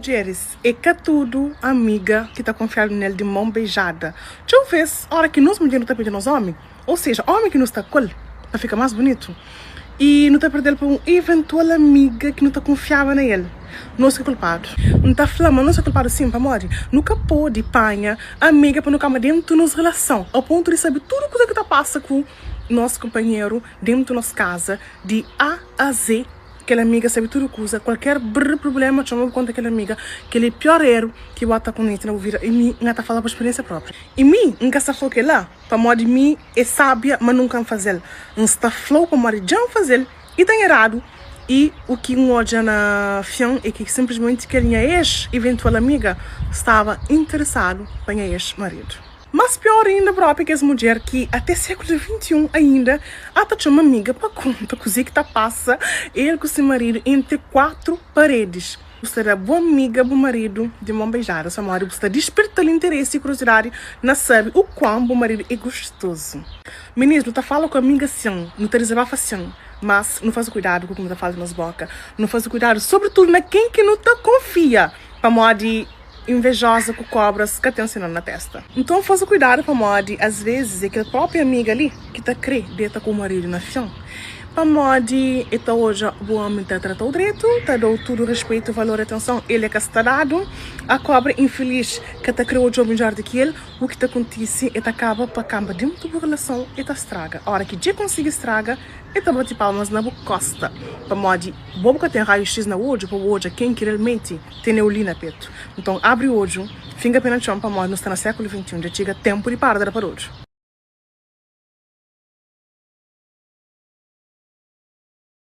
Mudjeris, é ka tudu amiga ki ta konfiadu nel di mon beijada. Txeu vez, ora ki nos mudjer nu ta pidi nos omi, ou seja, omi ki nu sta ku el, pa fika mas bunitu, i nu ta perdel pa un eventual amiga ki nu ta kunfiaba na el, nos ki kulpadu. N ta fla ma nos ki kulpadu sin, pamodi nu ka podi panha amiga pa nu kama dentu nos relason, ao pontu di sabe tudu kuza ki ta pasa ku nos kunpanheru dentu nos kaza, di A a Z. Kel amiga sabe tudu kuza, kualker brr prublema txoma bu konta kel amiga. Kel é pior eru ki bu ta komete na bu vida i mi N ta fala pa spiriensia propriu. I mi N ka sta fla-u kel-la pamodi mi é sábia ma nunka N faze-l. N sta fla-u pamodi dja N faze-l i ta eradu i u ki N odja na fin é ki sinplismenti kel nha ex iventual amiga staba interesadu pa nha ex maridu. Mas pior inda propi kes mudjer ki ate sekulu 21 ainda ata txoma amiga pa konta kuze ki ta pasa el ku si maridu entri 4 paredis. Bu sta da bu amiga bu maridu di mon beijada so modi bu sta dispertal interesi i kuriosidadi na sabi u kuan bu maridu e gostozu. Minis nu ta fala ku amiga sin, nu ta dizabafa sin, mas nu faze kuidadu ku ku nu ta fala di nos boka, nu faze kuidadu sobritudu na ken ki nu ta konfia pamodi. Invejosa ku kobras ka ten sinal na testa. Nton faze kuidadu pamodi as vezis é kel propi amiga li ki ta kre deta ku maridu na fin pamodi e ta odja bu omi ta tratau dretu, ta dau tudu respetu, valor i atenson, el é ka sta dadu. A kobra infilis ka ta kre odjau midjor di ki el, u ki ta kontise e ta kaba pa kanba dentu bu relason e ta straga. Ora ki dje konsigi straga e ta bati palmas na bu kosta pamodi bo bu ka ten raiu X na odju pa bu odja ken ki realmenti Teneu li na petu. Nton, abri odju, finka pe na txon, pamodi nu sta na sékulu 21, dja txiga tenpu di para da da pa odju.